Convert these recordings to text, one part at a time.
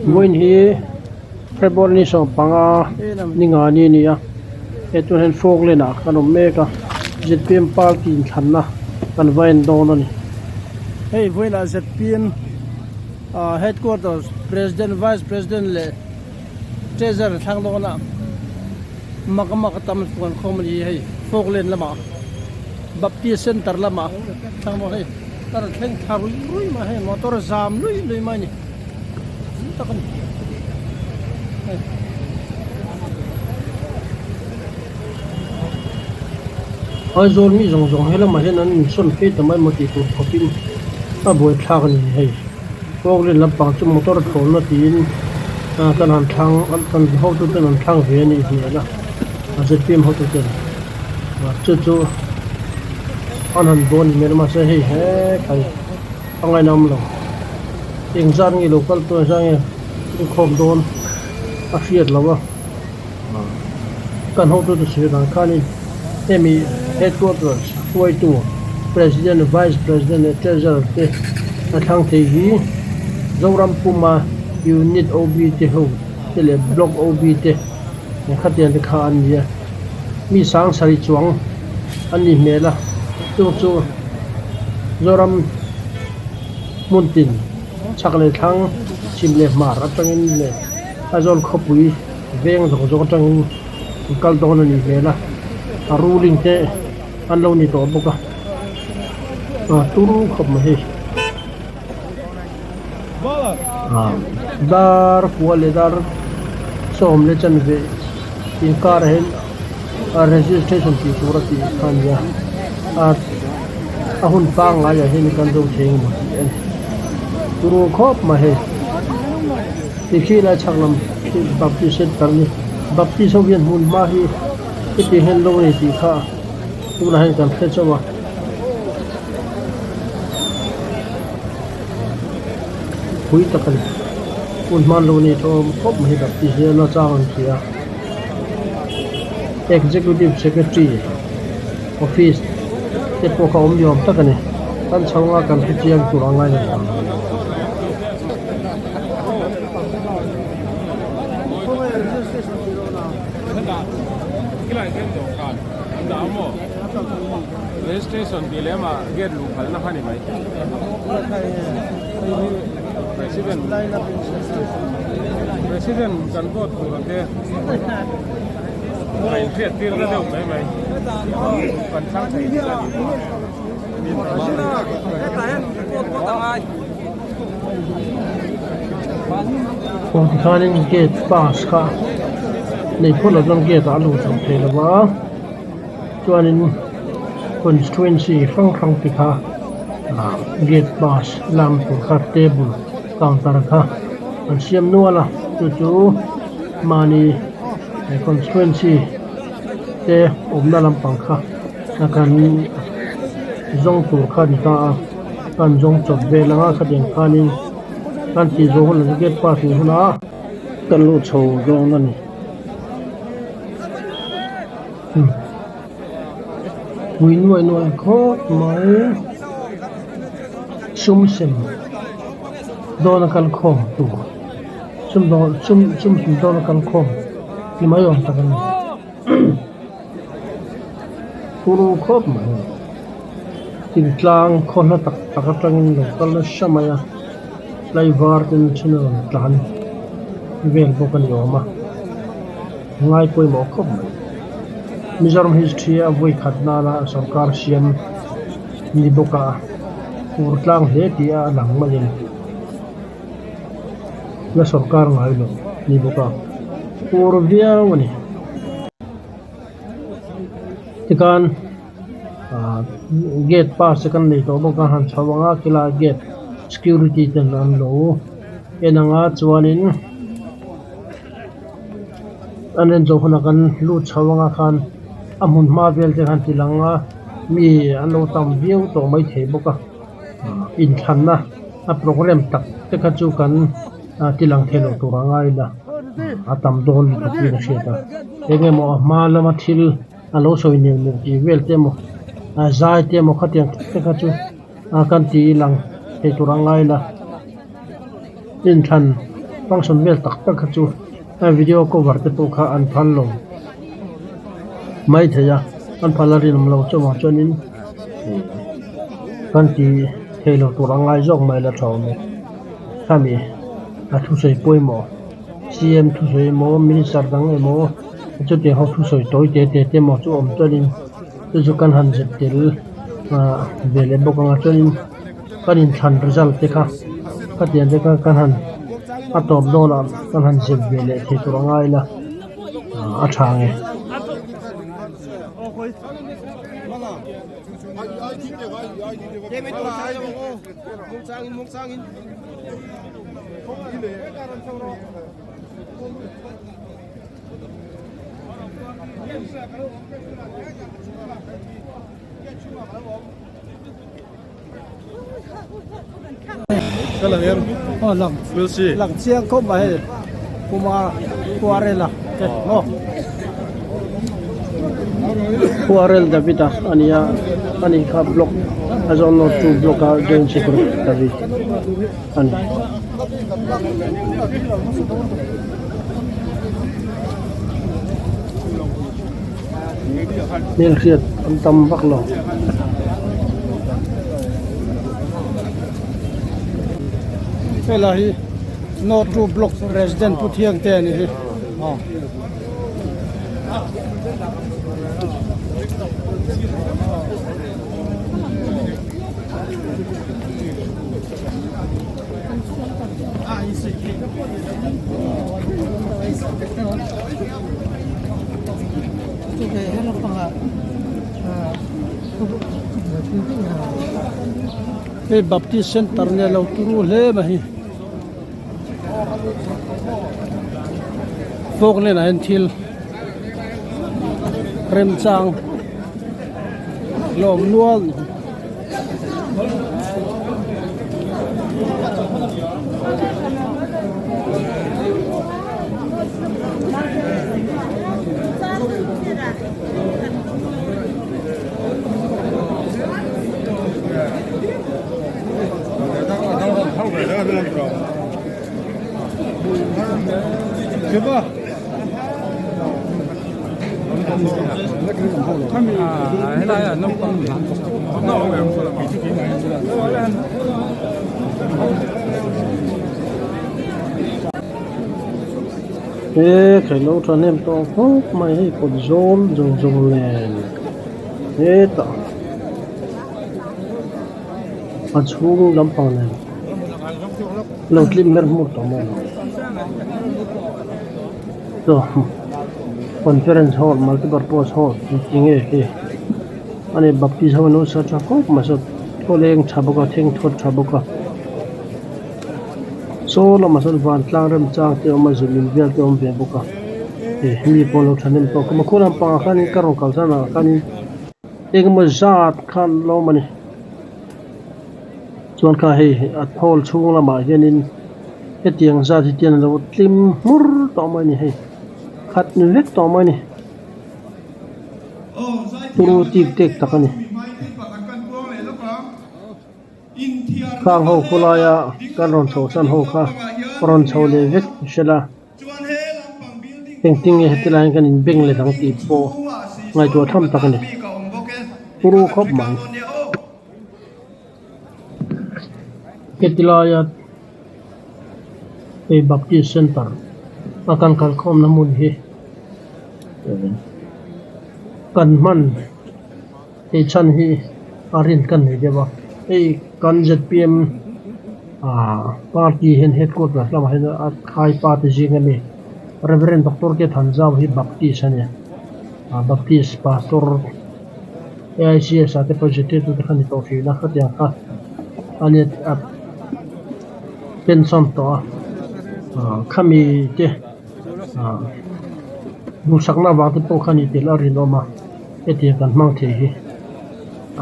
Vawiin hi February ni 15 ni nga ni a ni a he tunah hian Falkland ah kan awm mek a zpm party inthlanna kan va en dawn a ni. Hei vawiinah zpm ah headquarters president vice president leh treasurer thlang dawnah mak mak a tam chuan khawm a ni hei Falkland lamah Baptist center lamah thlang dawn hei. Car thleng thla ruih ruih mai hei motor zam luih luih mai a ni tam tak a ni hei. Aizawl mi zawng zawng he lamah hian an insawn phei ta mai maw tih tur khawpin a buaithlak a ni hei kawngrin lampang chu motor thlawhna tiin kan han thlang kan hotu ten an thlang ve a nih hmel a zpm hotu ten chu chu. An han bawn hmel mahse hei hetlai a ngainam lo. Eng zat nge lo kal tawh engzat nge inkhawm dawn a hriat loh a. Kan hotute sawi dan khanin hemi headquarters hruaitu President, Vice President leh Treasurer te a thlang thei hi Zoram puma Unit OB te ho te leh Block OB te khatiang te kha an ni a. Mi sang sarih chuang a ni hmel a, chung chu Zoram hmun tin chhak leh thlang chhim leh hmar atangin leh Aizawl khawpui veng zawng zawng atangin an kal dawn a ni hmel a, a ruling te an lo ni tawh bawk a, a tur khawp mai hei. Dar kua leh dar sawm leh chanve inkar ah hian a registration tih tur a tih kha a ni a a hun pangngai ah hian kan zo thei emaw tih a ni turu khawp mai hei tikhi lai chhak lam khi baptist center a ni baptist ho hian hmun hma hi hetiang hian lo nei tih kha tunah hian kan hre chauh a. Pui tak a ni. Hun hman lo ni thawm khawp mai Baptist hian a chang an hria. Executive Secretary Office te pawh kha awm ni awm tak a ni. Kan chho anga kan hre chiang tur a ngai lo. Registration tih leh amah gate luh phalna kha a ni mai. President President kan vote tur ang te a inhriat tir na deuh mai mai kan thlang thei tih a ni. Aw tikhanin gate pass kha nei phawt lo chuan gate ah a luh chhoh theih lo va. Chuanin constituency hrang hrang te kha ah gate pass lam tur kha table counter kha an siam nual a chu chu mahni constituency te awmna lampang kha a kan zawng tur kha a ni ta a kan zawng chawp vel anga khatiang khanin kan tih zawh hunah chuan gate pass nih hunah kan luh chho dawn a ni. Pui nuai nuai khawp mai sum sem dawn a kal khawm tur sum dawn sum sum sem dawn a kal khawm ni mai awm tak a ni turu khawp mai thingtlang khaw hla tak tak atangin lo kal nasa mai a tlaivar ten then a rawn tlan vel bawk a ni awm a. Ngai pawimawh khawp mai. Mizoram history a vawi khat nana sorkar siam ni bawk a, fur tlang hle tih a lang mai a ni. La sorkar ngai lo ni bawk a, fur viau a ni. Tikhan ah gate pass te kan nei tawh bawk a, han chho ang a khilai gate security ten an lo en ang a chuanin. An en zawh hunah kan lut chho anga khan a hmun hma vel te khan ti lang a mi an lo tam viau tawh mai thei bawk a inthlanna a programme tak te kha chu kan ti lang thei lo tur a ngai la a tam dawn lutuk in a hriat a eng emaw a hma lama thil a lo sawi neuh neuh tih vel te emaw a zai te emaw khatiang te kha chu a kan ti lang thei tur a ngai la inthlan. function vel tak tak kha chu a video cover te pawh kha an phal lo maithei a an phal a rinawm lo chuvang chuanin kan ti thei lo tur a ngai zawk mai la tha awm e khami a thusawi pawimawh C_M thusawi emaw minister dang emaw chutiang ho thusawi tawi te te te emaw chu awm chuanin chu chu kan han zep tel ah ve leh bawk ang a chuanin kan inthlan result te kha khatiang te kha kan han a tawp dawnah kan han zep ve leh thei tur a ngai ila a tha ang e. Lang chiang khawp mai hei Kumar Kuarela te maw. Kuarel David a a ni a ani kha block a zawn nawr tu block a joint secretary a ni. Hmelhriat an tam vak lo. Helai hi North Two Block President Pu Thiangte a ni hi. Hei Baptist Center nge lo turu hle mai hi fawk nen ah hian thil remchang lawm nual. He khailo thahnem tawh khawp mai hei kawt zawl zawng zawng nen hetah a chhung lampang nen lo tlim hmer hmur tawh mai chaw conference hall multipurpose hall tih nge hei ani baptist ho an lo sa tha khawp mai saw khawleng tha bawk a thengthawt tha bawk a saw lamah sawn vantlang remchang te a awm a zilh in vel te a awm ve bawk a eh mi pawh an lo thahnem tawk a khaw lampangah khanin ka rawn kal zanah khanin engemaw zat kha an lo awm a ni chuan kha hei a hall chhung lamah hianin hetiang zat hi tian a lo tlim hmur tawh mai a ni hei khat vek tawh mai a ni. Turu tik tek tak a ni. Khang ho khawlaia kan rawn chho san ho kha rawn chho leh vek hre la. Engtin nge heti laiin kan inbeng leh ang tih pawh ngaihtuah tham tak a ni. Turu khawp mai. Heti laia hei Baptist Centre a kan kalkhawmna hmun hi kan hman hei chhan hi a rin kan nei deuh a hei kan Z_P_M ah party hian headquarters lamah hian a khai pa te zing ami Reverend Doctor K Thanzau hi Baptist a ni a Baptist pastor. AICS ah te pawh zirtirtu te kha ni tawh thin a khatiang kha a let a pension tawh a ah khami te ah duhsakna avang te pawh kha ni tel a rinawm a hetiang kan hmang thei hi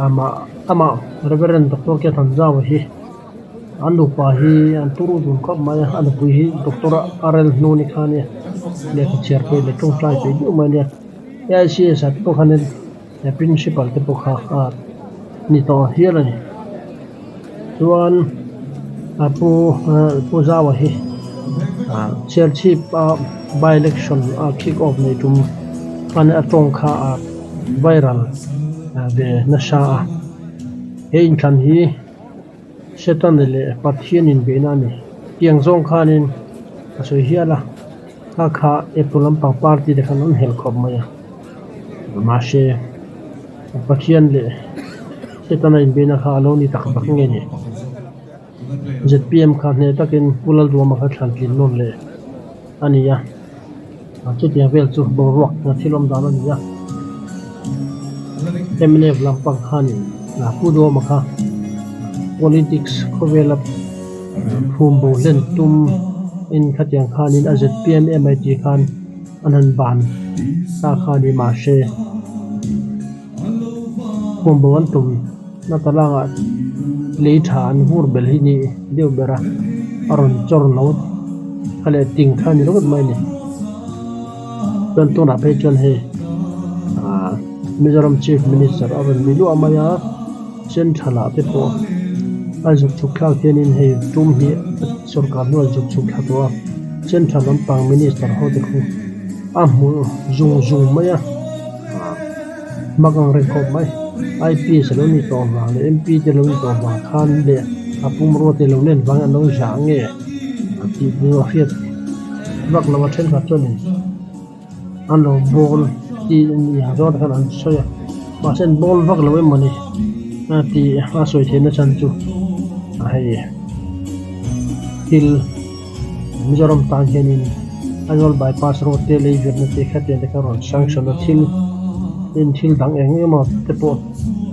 amah amah Reverend Doctor Kethanzau hi an nupa hi an turu dun khawp mai a a nupui hi Doctor R L Hnuni kha ania lehkha chhiar peih leh tawngtai peih deuh mai ania AICS ah te pawh khanin he principal te pawh kha a ni tawh hial a ni chuan a pu pu Zaua hi. Serchhip a by election a kick off nei tum khan a tawng kha a viral ve nasa a, he inthlan hi Setana leh Pathian inbeihna a ni. Tiang zawng khanin a sawi hial a, kha kha eptu lampang party te khan an hel khawp mai a, mahse Pathian leh Setana inbeihna kha a lo ni tak tak nge ni? Zpm kha hneh takin Pu Lalduama kha thlan tlin nawn leh a ni a, chutiang vel chu boruak na thil awm dan a ni a. Mnf lampang khanin Pu Duama kha politics khawvela phum bo hlen tum in khatiang khanin a zpm mit khan an han ban ta kha a ni mahse phum bo an tum na talangah lei tha an vur belh hi ni deuh ber a a rawn chawr no kha leh ting kha a ni ringawt mai a ni. Chuan tunah phei chuan hei ah Mizoram Chief Minister a rawn ni luah mai a Central ah te pawh a zuk chhuk thlak hianin hei tum hi sorkar hnuai zuk chhuk thla tawh a Central lampang Minister ho te khu a hmu zung zung mai a ah hma kang reng khawp mai IPS a lo ni tawh vang leh MP te lo ni tawh vang khan leh a pumrua te lo len vang an lo zah nge tih chu a hriat. Vak lo a thenkhat chuanin an lo bawl tih ni ang zawng te khan an sawi a mahse an bawl vak lo em mawni a tih a sawi theihna chhan chu a hei thil Mizoram tan hianin Aizawl bypass road te lei verna te khatiang te kha rawn sanction a thil in thil dang eng emaw te pawh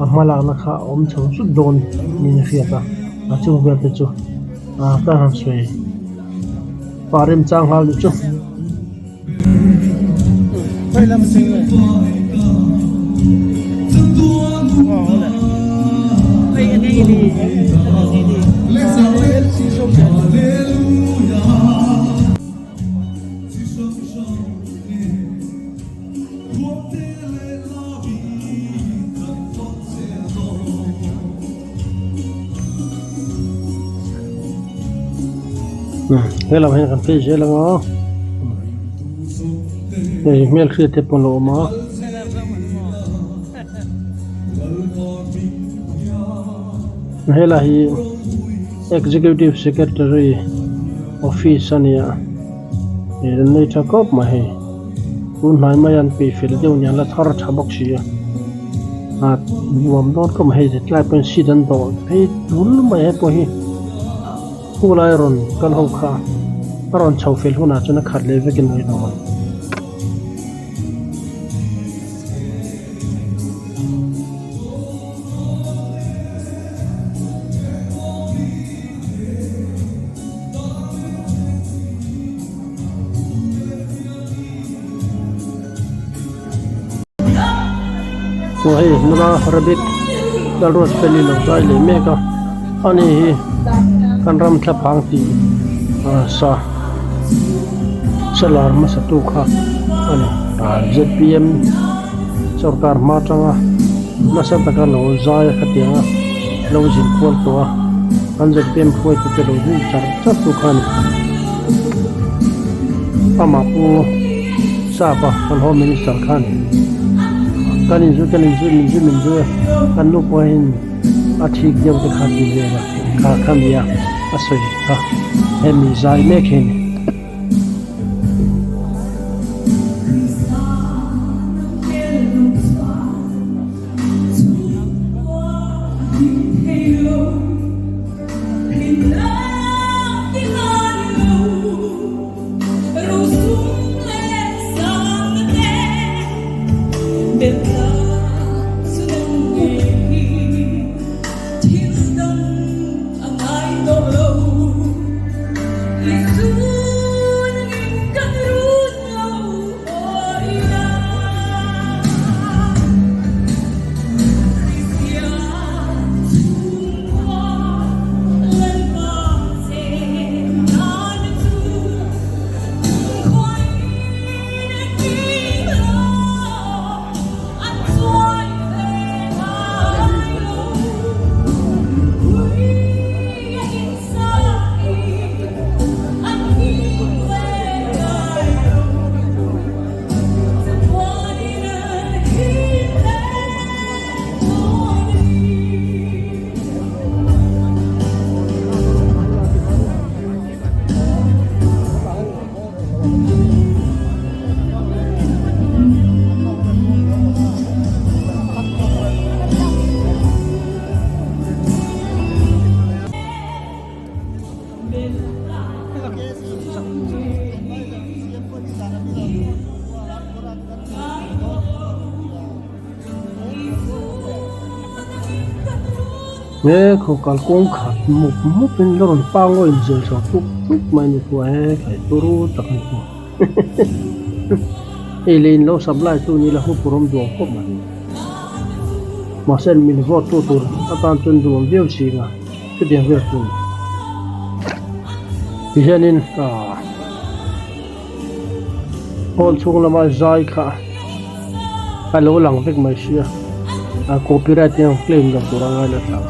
a hma lakna kha a awm chho zut dawn niin a hriat a a chung vel te chu ah ka han sawi. Pa remchang nghal duh chu. He lam hian kan phei zel ang a hei hmelhriat te pawh a lo awm a. Helai hi executive secretary office a ni a ih an nei tha khawp mai hei tun hnai mai an peih fel deuh nia la thar tha bawk si a ah nuam dawn khawp mai hei tlai pawhin seat an dawh phei tul mai hepawh hi khulai rawn kal ho kha a rawn chho fel hunah chuan a khat leh vekin a inawm ang. Aw hei nula rabbit Lalruatfeli lo zai leh mek a ani hi kan ram thlaphang tih sa salar hmasa tu kha a ni zpm sorkar hma atanga nasa taka lo zai a khatiang a lo zin kual tawh a an zpm hruaitu te lo zui char char tu kha a ni amah pu sapa kan home minister kha a ni kan inzui kan inzui min zui min zui a kan nu pawhin a thik deuh te kha ti vel a kha kha nia a sawi kha hemi zai mek hi a ni. He khaw kalkawng khat mup mup in la rawn pangaw in zel chho tuk tuk mai a ni pawh he khai turu tak a ni pawh hei lei in lo supply tu ni la huphurh awm duang khawp mai mahse min vote tu tur atan chuan duang viau ching a chutiang vel chu tihianin ah hall chhung lama zai kha a lo lang vek mai sia a copyright hian claim dan tur a ngai lo tlang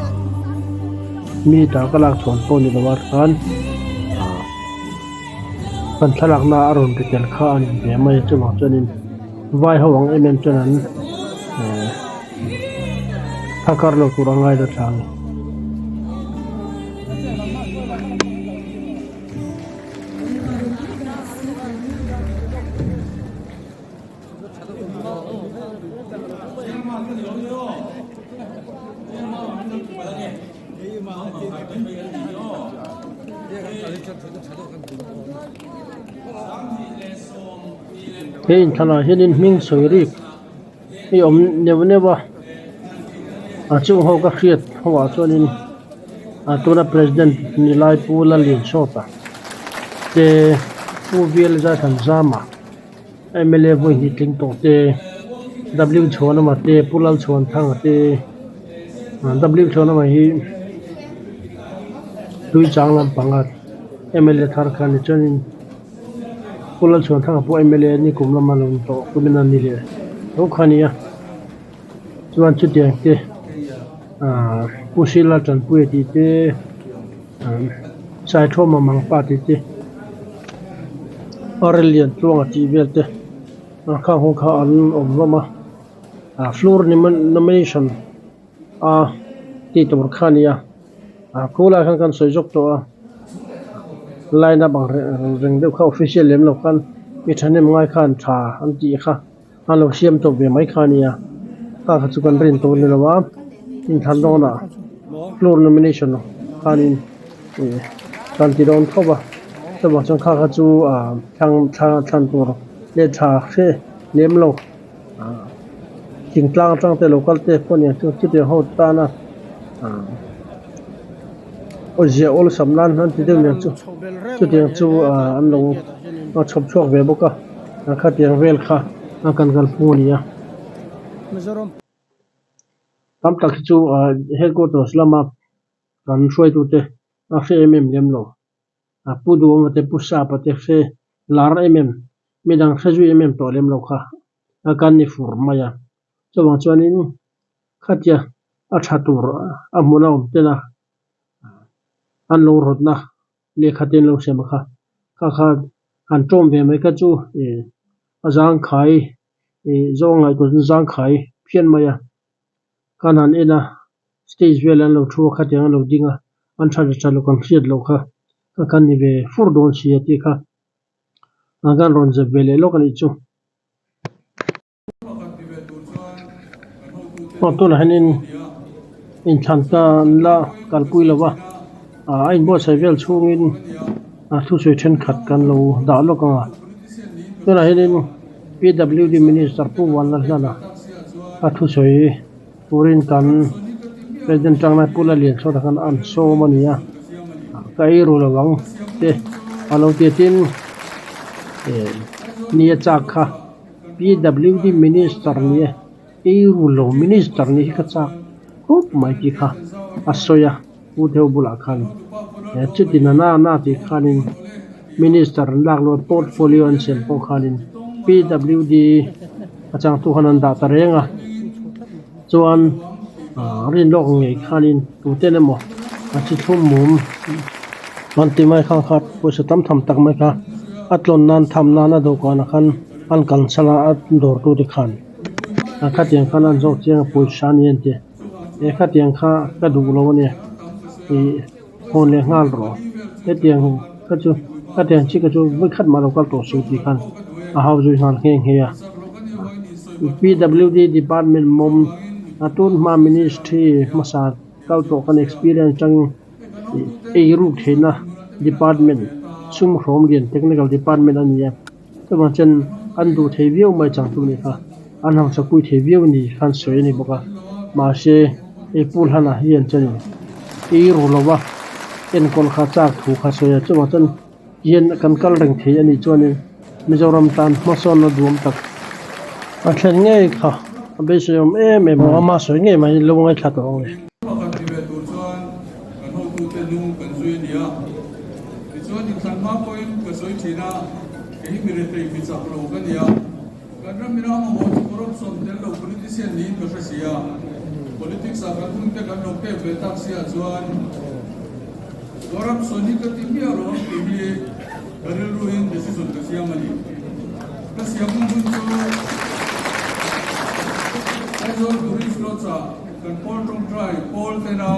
mi ta ka lak chhuan pawh ni lo a khan ah kan thlalak na a rawn ri tel kha a ni ve mai a chuvang chuanin vai ho ang em em chuan an eh phakar lo tur a ngai lo tlang. He inthlanah hianin hming sawi rik hi a awm neuh neuh a a chung ho ka hriat ho ah chuanin a tuna president ni lai pu Lalliansawta te pu V L Zaithanzama M L A vawi hnih tling tawh te W Chhuanama te pu Lalchhuanthanga te W Chhuanama hi tui chang lampanga M L A thar kha ni chuanin. Pu Lalchhuanthanga pawh mla ni kum lama lo ni tawh kumin a ni leh tho kha a ni a, chuan chutiang te ahh Pu Sila Tanpuia tih te ahh Saithawma Mangpa tih te Aurelian Tluanga tih vel te a khang ho kha an awm hlawm a, ah floor nomination a tih tur kha a ni a ah khulai khan kan sawi zawk tawh a line up ang reng deuh kha official lem lo khan mi thahnem ngai khan tha an tih kha an lo siam tawp ve mai kha a ni a kha kha chu kan rin tawh a ni lo a inthlan dawnah floor nomination khanin ih kan ti dawn tho va chuvang chuan kha kha chu ah thlang thlan tur leh tha hre lem lo. Thingtlang atang te local te pawh nia chu chutiang ho tana awzia awlsam nan an ti deuh nia chu chutiang chu an lo chhawp chhuak ve bawk a khatiang vel kha a kan kalphung a ni a. Tam tak hi chu headquarters lama kan hruaitute a hre em em lem lo. A pu duhawma te pu sapa te hre lar em em midang hre zui em em tawh lem lo kha a kan ni fur mai a chuvang chuanin khatia a tha tur a hmun a awm tel a an lo rawtna lehkha te an lo siam kha kha kha han tawm ve mai kha chu ih a zangkhai ih zawng ngaihtuah chu zangkhai phian mai a. Khan han en a, stage velah an lo thu a, khatiang an lo ding a, an tha leh tha lo kan hriat loh kha ka kan ni ve fur dawn si a tih kha an kan rawn zep ve leh lawk a nih chu. Aw tunah hianin inthlan ta an la kalpui lo va, a inbuatsaih vel chhungin a thusawi thenkhat kan lo dah lawk ang a, tunah hianin. PWD Minister Pu Vanlalhlana a thusawi turin kan President Tangnai Pu Lalianchhuata khan an sawm a ni a, ka ei ru lo ang te a lo ti a tin eh nia chak kha PWD Minister ni e ei ru lo Minister ni hi ka chak khawp mai tih kha a sawi a Pu Theu bulah khan chuti na na tih khanin. Minister an lak luat portfolio an sem pawh khanin PWD a changtu khan an dah ta reng a, chuan ah rinlawk ngei khanin tuten emaw a chi thlum mum an ti mai kha kha pawisa tam tham tak mai kha a tlawn nan tham nan a dawhkanah khan an kalsan a a dawrtu te khan a khatiang khan an zawk chiang a pawisa a ni an ti a he khatiang kha ka duh lo a nia ih. Hawn leh nghal rawh. Hetiang kha chu hetiang chi kha chu vawi khat mah lo kal tawh suh tih khan a hau zui nghal nghe nghe a. PWD department mawm a tun hma ministry hmasa kal tawh kan experience atangin ei ruk theihna department Sum hrawm lian Technical Department a ni a, chuvang chuan an duh thei viau mai changtu nih kha an hausa pui thei viau ni khan sawi a ni bawk a, mahse hei Pu Hlana hian chuanin ei ru lova enkawl kha chak thu kha sawi a, chuvang chuan hian kan kal reng thei a nih chuanin Mizoram tan hmasawnna duam tak a thlen ngei kha a beisei awm em em a, ama sawi ngei mai lo ngaithla tawh ang le. Pakhat ti ve tur chuan kan hotute nu kan zui a ni a, tichuan inthlan hma pawhin ka sawi thin a, kei hi mi rethei mi chak lo ka ni a, kan ram ina mamawh chu corruption tel lo politician niin ka hre si a, politics ah kan hun te kan lo pek ve tak si ah chuan corruption hi ka ti miah lo ang tih hi ka rilruin decision ka siam a ni. Ka siam hun hun chu Aizawl Tourist Lodge ah Kan pawl tawngtai pawl tena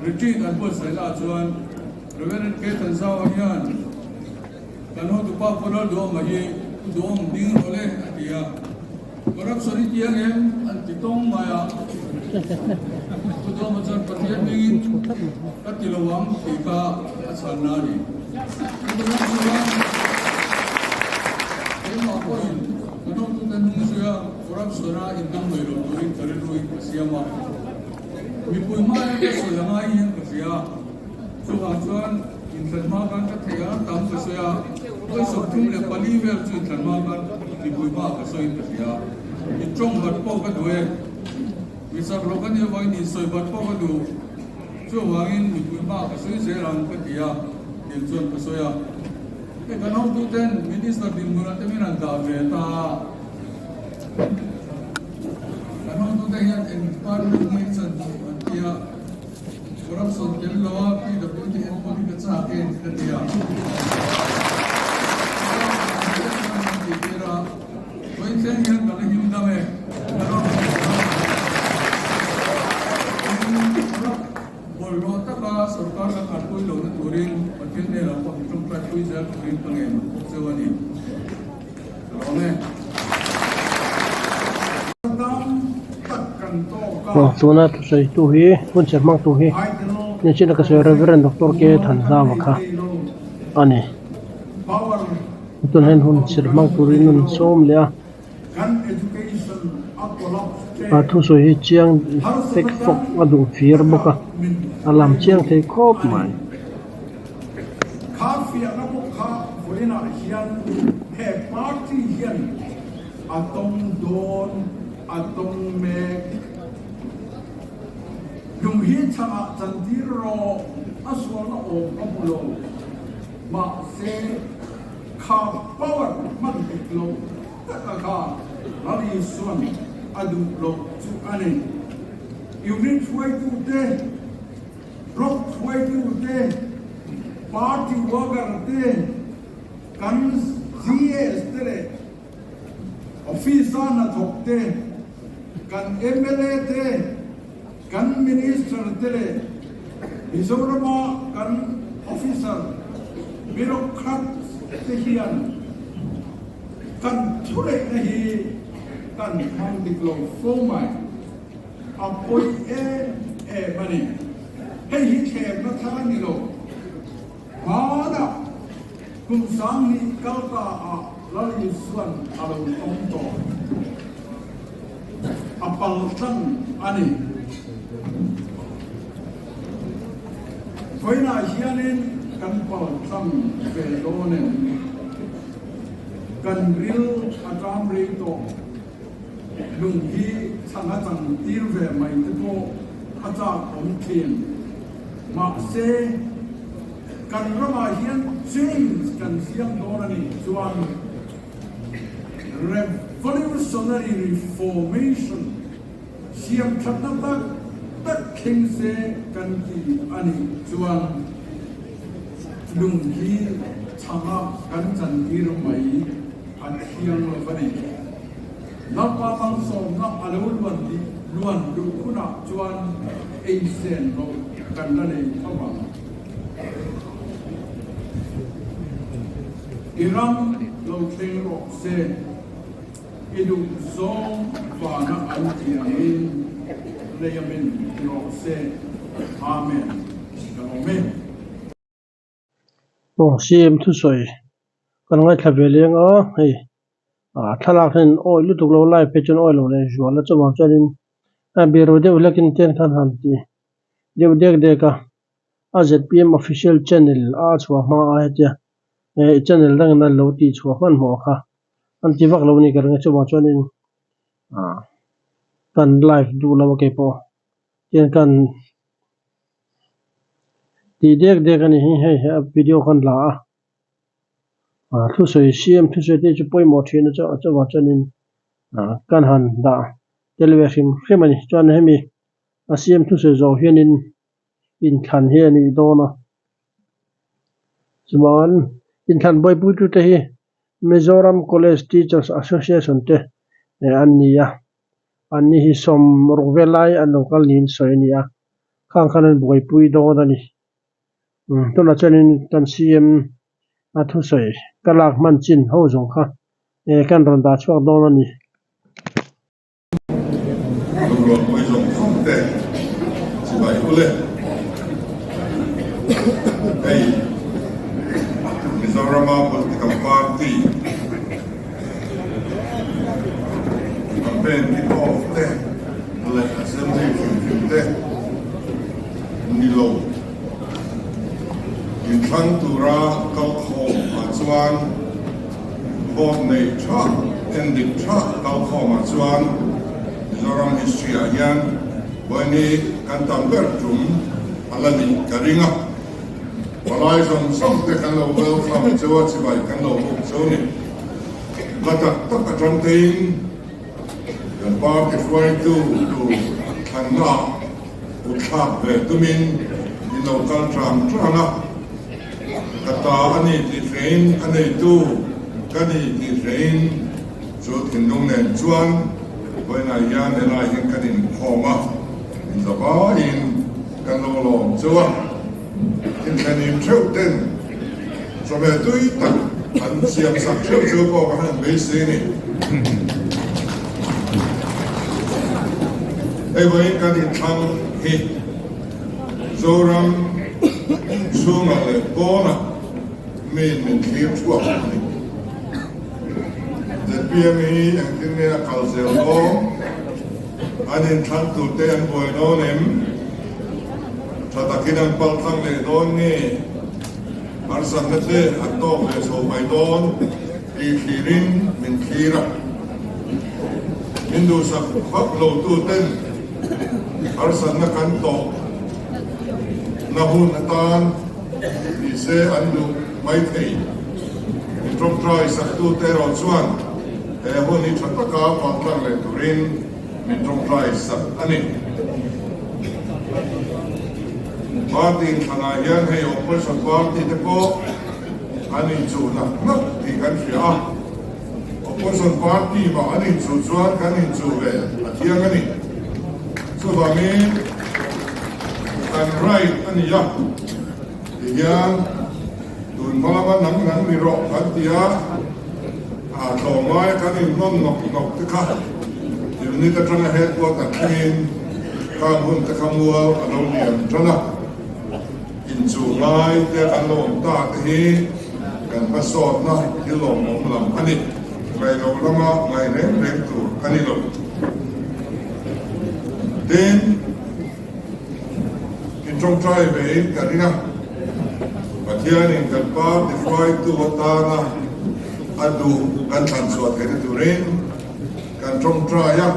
retreat an buatsaih lah chuan Rev. K. Thanzau hian kan hotupa Pu Lalduhawma hi Pu Duhawm ding rawh le a ti a, corruption hi tiang em an ti tawng mai a, Pu Duhawma chuan Pathian hmingin ka ti lo ang tih kha a chhanna a ni. Chuvang chuan keimah pawhin kan hotute hnung zuia Corruption a inhnam mai lo turin ka rilruin ka siam a, mipui hmaia ka sawi a ngai hian ka hria. Chuvang chuan inthlan hma khan ka thei a, tam ka sawi a, vawi 34 vel chu inthlan hma khan mipui hmaah ka sawiin ka hria. In tawng bat pawh ka duh e, mi chak lo ka nih avangin insawi bat pawh ka duh. Chuvangin mipui hmaah ka sawi zel ang ka ti a, tiang chuan ka sawi a. Hei kan hotuten Minister dinhmunah te min han dah ve ta a. Kan hotute hian eng department nge chan duh an ti a, corruption tel lo a PWD enkawl hi ka chak e ka ti a. An tih tir a, vawiin thleng hian ka la him dam e, corruption Bawlhhlawh taka sorkar kan kalpui lohna turin Pathian hnenah pawh mi tawngtai pui zel turin ka ngen bawk cheu a ni. Tuna thusawi tu hi hun chhe hmang tu hi nichina ka sawi Reverend Doctor K Thanzama kha a ni tunah hian hun chhe hmang turin an sawm leh a a thusawi hi chiang fek fawk a duh fir bawk a a lam chiang thei khawp mai. Kha fiahna bawk kha vawiinah hian he party hian a tawng dawn, a tawng mek. Lung hi chhangah chantir rawh, a sualna awm ka hmu lo. Mahse, kha power hman dik lo taka kha Lal Isuan a duh loh chu a ni. Unit hruaitute. Block hruaitute, party worker te, kan GS te leh office-a hnathawk te, kan mla te, kan minister te leh Mizorama kan officer, bureaucrats te hian kan thuneihna hi kan hmang dik lo fo mai. A pawi em em a ni. Hei hi thlemna thar a ni lo. Hmanah kum 2000 kal ta ah Lal Isuan a lo tawng tawh. A pal tlang a ni. Vawiinah hianin kan pal tlang ve dawn em? Kan ril a ṭam rei tawh. Lung hi chhang a chang tir ve mai te pawh a chak awm thin. Mahse, kan ramah hian change kan siam dawn a nih chuan revolutionary reformation siam thatna tak tak thleng se kan ti a nih chuan lung hi chhang a kan chan tir mai a thiang lo a ni. Lalpa malsawmna a lo luan dih luan duh hunah chuan ei sen loh kan la nei tho ang. I ram lo thleng rawh se, i duh zawng vana an ti angin lei a min ti rawh se. Amen. Ka lawm e. Aw CM thusawi kan ngaithla ve leng a hei ah thlalak hian awih lutuk lo live phei chuan awih lo leh zual a chuvang chuanin a biru deuh hlekin ten khan han ti deuh dek dek a a zpm official channel a chhuah hma a hetia eh channel dangin a lo tih chhuah hmanhmawh kha an ti vak lo a ni ka ring a chuvang chuanin ah kan live duh lo a keipawh tian kan tih dek dek a ni hi hei a video khan la a ah thusawi siam thusawi te chu pawimawh thin a chuvang chuanin ah kan han dah tel ve hrim hrim a ni chuan hemi a siam thusawi zawh hianin inthlan hi a nih dawn a chuan inthlan buaipui tu te hi Mizoram College Teachers Association te an ni a. Anni hi 60 vel lai an lo kal niin sawi a ni a, khang khan an buaipui dawn a ni. Tunah chuanin kan CM a thusawi ka lak hman chin ho zawng kha kan rawn dah chhuak dawn a ni. Lungrualpui zawng zawng te chibai u le. Hei Mizorama political party Campaign kick off te leh assembly hrim hrim te ni lo. Inthlang tura kal khawm ah chuan vote nei tha, en dik tha kal khawm ah chuan Mizoram history ah hian vawiin kan tam ber tum a la nih ka ring a. Palai zawng zawng te kan lo welcome cheu a, chibai kan lo buk cheu ni. La tak tak atang tein kan party hruaitu tur thlanna ah kut thlak ve tumin in lo kal tang tang a, ka ta a ni tih hrein a neitu ka ni tih hrein chu thinlung nen chuan vawiinah hian helai hian kan inkhawm a, inzavaiin kan lo lawm cheu a. Inthlenim theuh ten chawhmeh tui tak an siam sak theuh chu pawh ka han beisei a ni. Hei vawiin kan inthlang hi Zoram chhungah leh pawnah miin min thlir chhuak a ni. Zpm hi engtin nge a kal zel dawn? An inthlang turte an buai dawn em? Tha takin an pal thlang leh dawn nge? Harsatna te an tawk leh chho mai dawn tih thlirin min thlir a. Min duhsak vak lo tu ten harsatna kan tawh na hun atan ni se an duh mai thei. Min tawngtai sak tu te erawh chuan he hun hi tha taka pal tlang leh turin Min tawngtai sak a ni. Party inthlanah hian hei opposition party te pawh an inchuh nak nak tih kan hria a. Opposition party mah an inchuh chuan kan inchuh ve a thiang a ni. Chuvangin kan right a ni a, tihian tun hma lama nang nang ni rawh kan ti a. A tlawmngai kan inhnawn nawk nawk te kha unit atanga headquarter thlengin khang hun te kha mual a lo lian tan a, inchuh ngai te kan lo awm ta te hi kan hmasawtna thil lawmawm lam a ni. Ngaih lo lama ngaih reng reng tur a ni lo. Tin, in tawngtai vein ka ring a, Pathianin kan party hruaitu atana a duh kan thlan chhuah theihna turin kan tawngtai a,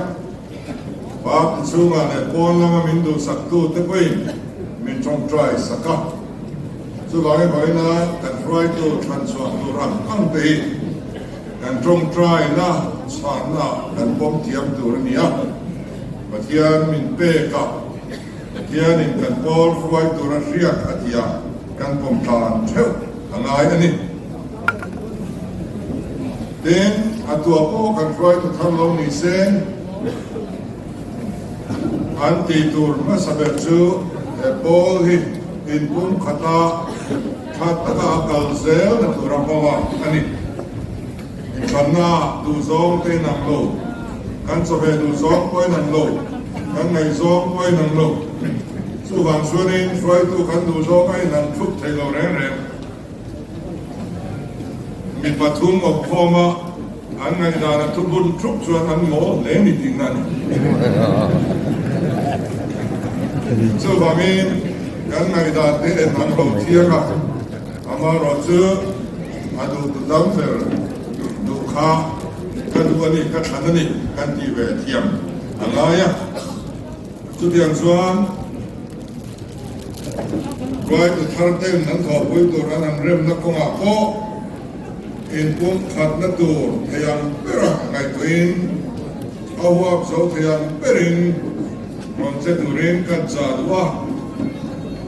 party chhungah leh pawn lama min duhsaktu te pawhin min tawngtai sak a. Chuvangin vawiina kan hruaitu thlan chhuah tur ang ang te hi kan tawngtaina chhanna kan pawm thiam tur a ni a. Pathian min pek a, Pathianin kan pawl hruai tura hriat a ti a, kan pawm tlan theuh a ngai a ni. Tin, a tua pawh kan hruaitu thar lo ni se, an tih tur hmasa ber chu he pawl hi inpum khata tha taka a kal zel na tura hmawak a ni. Inthlanna duhzawng te inang lo, kan chawhmeh duhzawng pawh inang lo, kan ngaihzawng pawh inang lo. Chuvang chuanin hruaitu kan duhzawng a inang thup thei lo reng reng. Mi pathum awpkhawm a, an ngaihdan a thubun thup chuan an mawl hle ni tihna a ni. Chuvangin kan ngaihdan te en an lo thiang a, amaherawhchu a duhtu tam ber duh kha ka duh a ni, ka thlan a ni kan tih ve thiam a ngai a. Chutiang chuan Ruaitu thar ten an thawhpui tur an han remna kawngah pawh inpum khatna tur thei ang bera ngaihtuahin a huap zo thei ang berin rawn che turin kan chah duh a.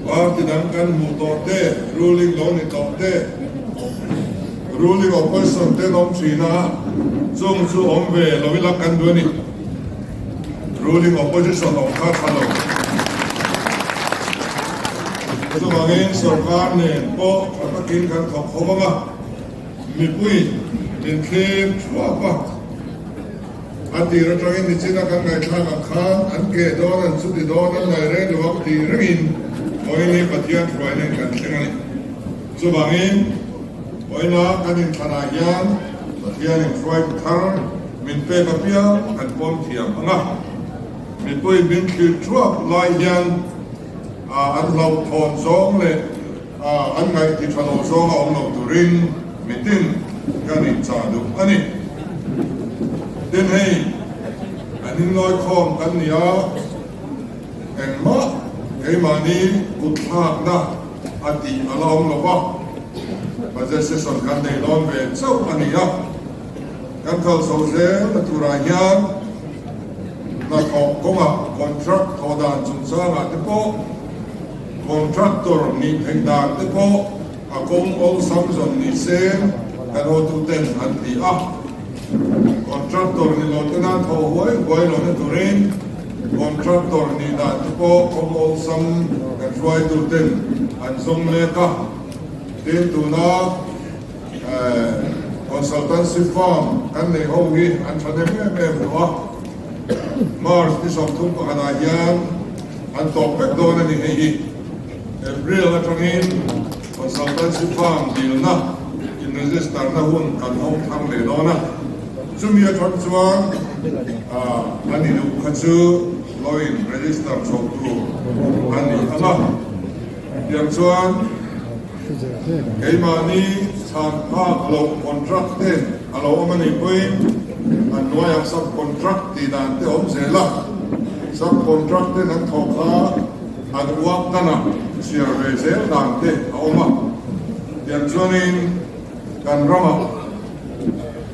Party dang kan hmuh tawh te, ruling lo ni tawh te, ruling opposition ten awm thin a, chung chu awm ve lo ila kan duh a ni. Ruling opposition awm kha tha lo. Chuvangin sorkar nen pawh tha takin kan thawk ho ang a, mipui min thlir thuap a. A tir atangin nichina kan ngaihthlak ang khan an ke dawn, an chuti dawn, an ngai reng lo ang tih rengin vawiin hi Pathian hruaina in kan thleng a ni. Chuvangin vawiina kan inthlanah hian Pathianin hruaitu thar Min pek apiang kan pawm thiam ang a, mipui min thlir thuak lai hian an hlauhthawn zawng leh an ngaihti tha lo zawng a awm lo turin mitin kan inchah duh a ni. Tin hei an inlawikhawm kan ni a, engmah keimahni kutthlakna a tih a la awm lo va, budget session kan nei dawn ve chauh a ni a. Kan kal chho zel na turah hian hnathawh kawngah contract thawh dan chungchangah te pawh contractor nih theih dan te pawh a kawng awlsam zawn ni se kan hotuten an ti a. Contractor ni lo tena thawh huai huai lohna turin contractor nih dan te pawh kawng awlsam kan hruaituten an zawng mek a. Tin, tuna. Consultancy firm kan nei ho hi an tha nem em em lo a, March ni 31 ah hian an tawp vek dawn a ni hei hi. April atangin consultancy firm dilna in register na hun kan hawng thang leh dawn a, chumi atang chuan a ni duh kha chu lo in register chho tur a ni ang a, tiang chuan. Keimahni chhan phak loh contract te a lo awm a nih pawhin an hnuaiah sub contract tih dan te awm zel a, sub contract ten an thawh kha an uak danah chhiar ve zel dan te a awm a. Tiang chuanin kan ramah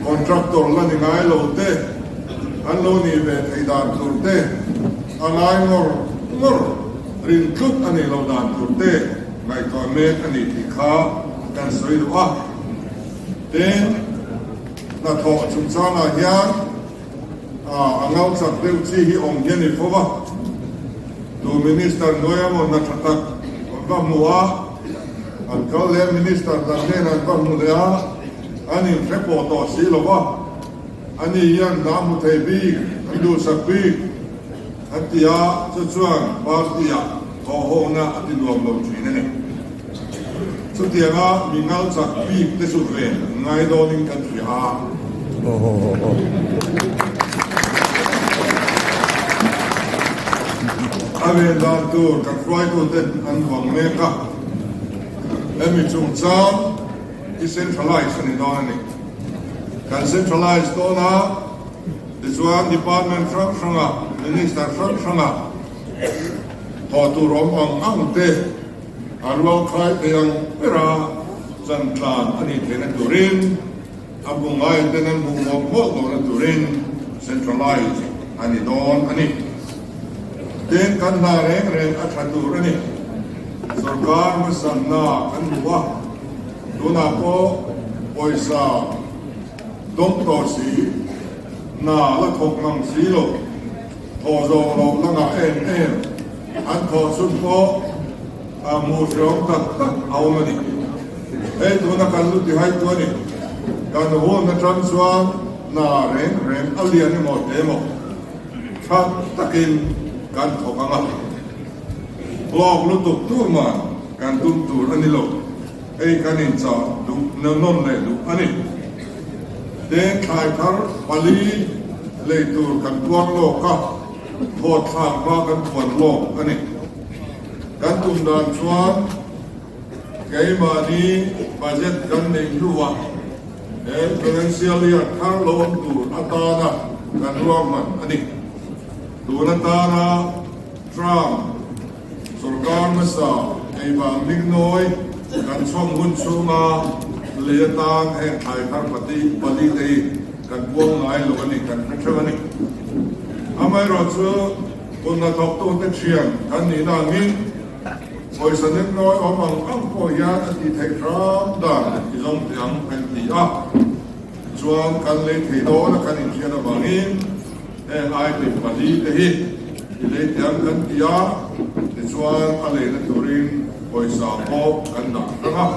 contractor la ni ngai lo te an lo nih ve theih dan tur te a ngai ngawr ngawr rin tlut a nih loh dan tur te Ngaihtuah mek a ni tih kha kan sawi duh a. Tin, hnathawh chungchangah hian a ngau chak deuh chi hi awm hi a ni fo va. Tu Minister hnuai emaw hna tha tak an va hmu a, an kal leh a Minister dang hnenah an va hmu leh a, an inhre pawh tawh si lo va. Ani hian hna hmu thei bik, an duhsak bik an ti a, chu chuan party-ah Thawhhawkna a ti nuam lo thin a ni. Chutianga mi ngal chak bik te chu ven ngai dawnin kan hria a. A ven dan tur kan hruaituten an vang mek a. Hemi chungchang hi centralize a ni dawn a ni. Kan centralize dawn a, tichuan department hrang hrangah, minister hrang hrangah, Thawh tur awm ang ang te a rual khai thei ang bera chan tlan a nih theihna turin a hmu ngai ten an hmuh mawlh mawlh lohna turin centralize a ni dawn a ni. Tin, kan hna reng reng a tha tur a ni. Sorkar hmasanna kan hmu a, tunah pawh pawisa dawng tawh si, hna la thawk ngang si lo, Thawh zawh loh la ngah em em an thawh chhun pawh a hmuh hreawm tak tak a awm a ni. Hei tuna kan lu ti hai tu a ni. Kan hun atang chuan hna reng reng a lian emaw te emaw tha takin kan thawk ang a. Hlawk lutuk tur man kan tum tur a ni lo. Hei kan inchah duh nawn leh duh a ni. Tin, thlai thar pali lei tur kan puang lawk a, thawt thlak hma kan puan lawk a ni. Kan tum dan chuan keimahni budget kan neih hnuah he financial year thar lo awm tur atana kan ruahman a ni. Tun atana Trump Sorkar hmasa eivang Ningnawi kan chhawm hun chhunga lei atan heng thlai thar pati pali te hi kan puang ngai lo a ni, kan hre theuh a ni. Amaherawh chu kut hnathawktute thian kan nihna angin pawisa Ningnawi awm ang ang pawh hian a tih theih hram dan i zawng teh ang kan ti a, chuan kan lei thei dawn a kan inthian avangin Heng item pali te hi i lei tiang kan ti a, tichuan a leina turin pawisa pawh kan dah hrang a.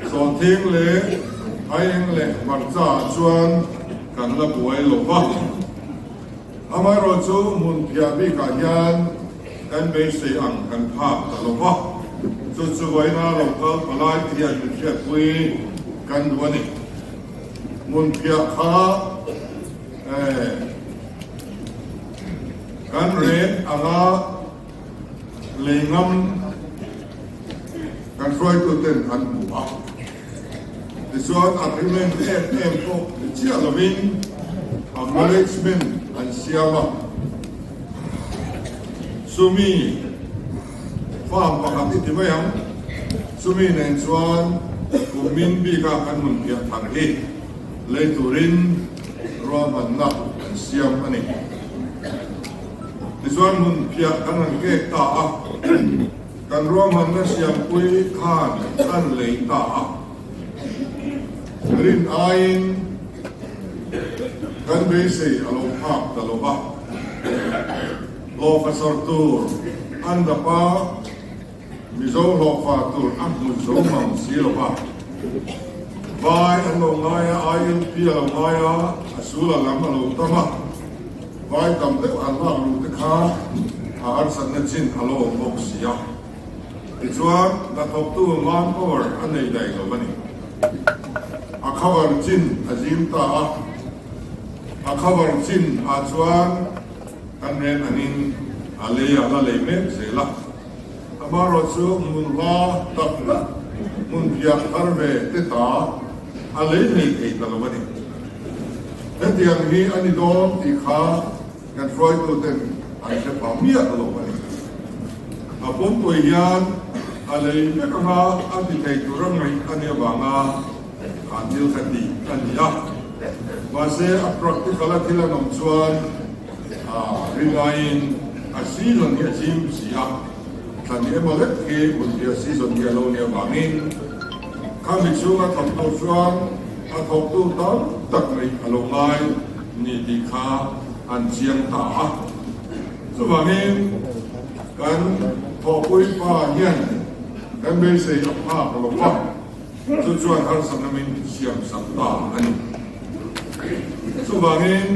Sawhthing leh aieng leh hmarcha ah chuan kan la buai lo va. Amaherawhchu hmun phiah bikah hian kan beisei ang kan phak ta lo va, chu chu vawiina lo kal palai te hian min hriatpui kan duh a ni. Hmun phiah kha. Kan reng anga lei ngam kan hruaituten an hmu a, tichuan agreement em em pawh ni chiah lovin acknowledgement an siam a, chumi farm pakhat i ti mai ang, chumi nen chuan kum min bika kan hmun piah thar hi lei turin ruahmanna an siam a ni. Tichuan hmun phiah kan rawn kek ta a, kan ruahmanna siampui khan an lei ta a. Rin aiin kan beisei a lo phak ta lo va, hlawhfa sawr tur an dap a, Mizo hlawhfa tur a hmu zo mang si lo va, vai an lo ngai a, ILP a lo ngai a, a sul a lam a lo tam a, vai tam deuh han lak luh te kha a harsatna chin a lo awm bawk si a. Tichuan, hnathawktu manpower a nei daih lo a ni. A cover chin a zim ta a, a cover chin ah chuan kan ren angin a lei a la lei mek zel a. Amaherawh chu hmun hla tak tak, hmun phiah thar ve te ta a lei hlei thei ta lo a ni. Hetiang hi a ni dawn tih kha kan hruaituten an hre pha miah lo a ni. A pumpui hian a lei vek anga a ti thei tura ngaih a nih avanga kha thil kha tih a ni a. Mahse a practical a thil an awm chuan A rinaiin a season hi a chim si a, thlan emaw lek hi hunpia season hi a lo nih avangin khami chhunga thawktu chuan a thawktu tam tak mai a lo ngai ni tih kha an chiang ta a. Chuvangin kan thawhpui pa hian kan beisei a phak lo va, chu chuan harsatna min siam sak ta a ni. Chuvangin.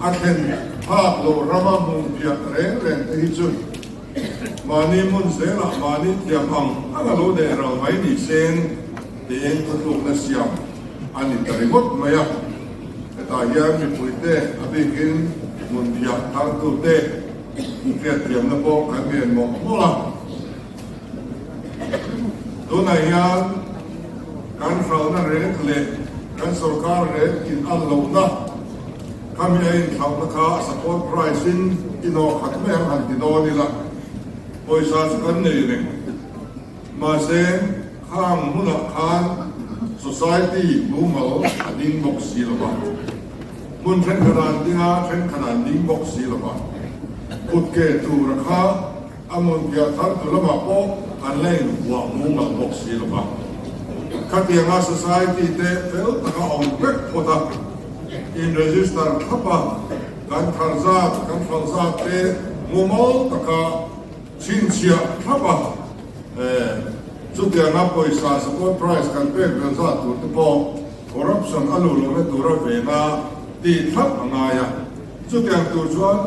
A thlen phak loh rama hmun piah reng reng te hi chu mahni hmun zelah mahni thiam ang ang a lo deh ral mai ni seng tiin thutlukna siam a ni ta ringawt mai a. Hetah hian mipuite a bikin hmun piah thartute hriatthiamna pawh kan ngen mawlh mawlh a. Tunah hian kan hralhna rek leh kan sorkar rek in an lohna khami a inthlauhna kha a support price in i nawh khat mai ang han ti dawn ila, pawisa chu kan nei reng. Mahse, khang hmunah khan society mumal a ding bawk si lo va, hmun thenkhat an ding a, thenkhat an ding bawk si lo va, kutke tura kha A hmun piah thar tu lamah pawh an la inhuah mumal bawk si lo va. Khatianga society te fel taka awm vek phawt a, in register thlap a, kan thar zat, kan hralh zat te mumal taka chhinchhiah thlap a, chutianga pawisa support price kan pek vel zat tur te pawh corruption a luh lohna tura vena tih thlap a ngai a. Chutiang tur chuan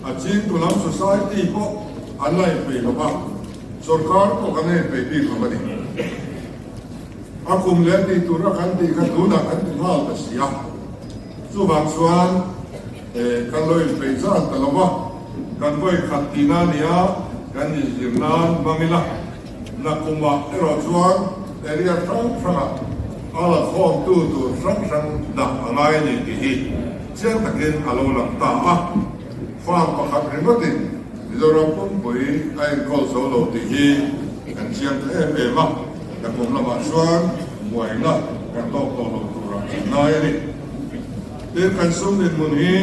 a chingtu lam society pawh an la inpeih lo va, sorkar pawh kan la inpeih bik lo a ni. A kum leh tih tura kan tih kha tunah kan ti nghal ta si a. Chuvang chuan kan lo inpeih zan ta lo va, kan vawi khat tihna a ni a, kan inzir nan hmang ila. Nakumah erawh chuan area hrang hrangah a la khawmtu tur hrang hrang dah a ngai a ni tih hi chiang takin a lo lang ta a. Farm pakhat ringawtin Mizoram pumpui a enkawl zo lo tih hi kan chiang ta em em a, nakum lamah chuan buaina kan tawk tawh lo turah kan ngai a ni. Tin, kan sum dinhmun hi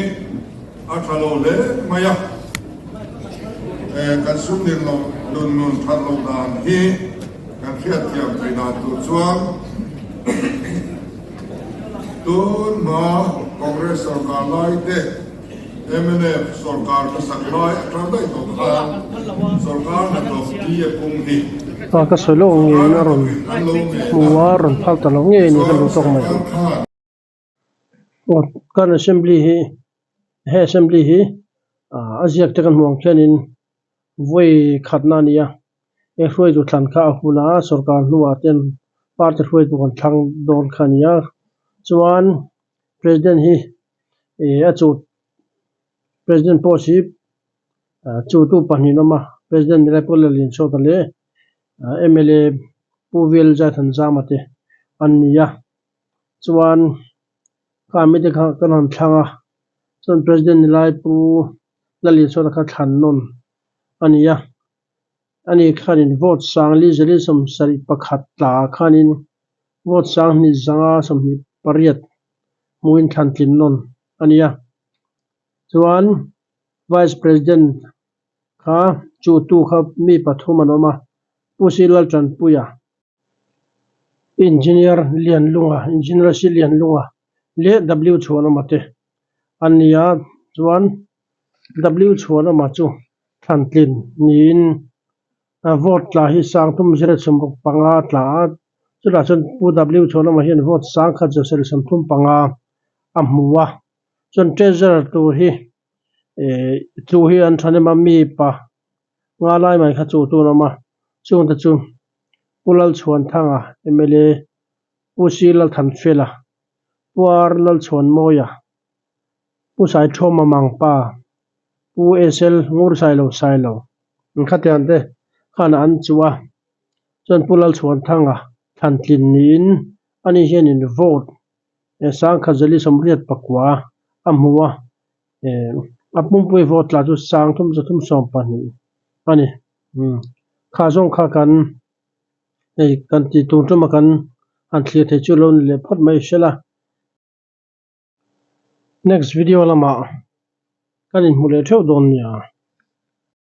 a tha lo hle mai a, kan sum din lo nun nun that loh dan hi kan hriatthiam theih dan tur chuan tun hma Congress sorkar lai te, Mnf sorkar hmasak lai atang daih tawh khan sorkar hnathawk ti a pung hi. Pa ka sawi lawk ngeiin a rawn hmu a, rawn phal ta lo ngei a ni ka lu tawk mai. Aw kan assembly hi he assembly hi a ziak te kan hmuh ang khianin vawi khatna a ni a, he hruaitu thlan kha a hun a, sorkar hnuah ten party hruaitu kan thlang dawn kha a ni a, chuan president hi ih a chu president post hi chu tu pahnih an awm a president ni lai pawh Lallianchhuata leh mla Pu V L Zaithanzama te an ni a chuan kha mite kha kan han thlang a chuan president ni lai Pu Lallianchhuata kha thlan nawn a ni a ani khanin vote sang li zali sawmsarih pakhat tla ah khanin vote sang hnih zanga 28 hmuhin thlan tlin nawn a ni a chuan vice president kha chu tu kha mi pathum an awm a Pu Si Laltanpuia Engineer Lianlunga Engineer Si Lianlunga leh W Chhuanawma te an ni a chuan W Chhuanawma chu thlan tlin niin vote tla hi sang thum zira chhumruk panga a tla a chutah chuan Pu W Chhuanawma hian vote sang khat zasarih 35 a hmu a chuan treasurer tur hi eh chu hi an thahnem a mi pa nga lai mai kha chu tur a awm a chungte chu Pu Lalchhuanthanga mla Pu Si Lalthanfela Pu R Lalchhuanmawia Pu Saithawma Mangpa Pu SL Ngursailo Sailo an khatiang te khan an chuh a chuan Pu Lalchhuanthanga thlantlin niin ani hianin vote sangkhat zali 84 a hmu a a pumpui vote tla chu 3312 a ni kha zawng kha kan hei kan tih tur tuma kan han thlir thei chu lo ni leh phawt mai hrela next video lamah kan inhmu leh theuh dawn nia.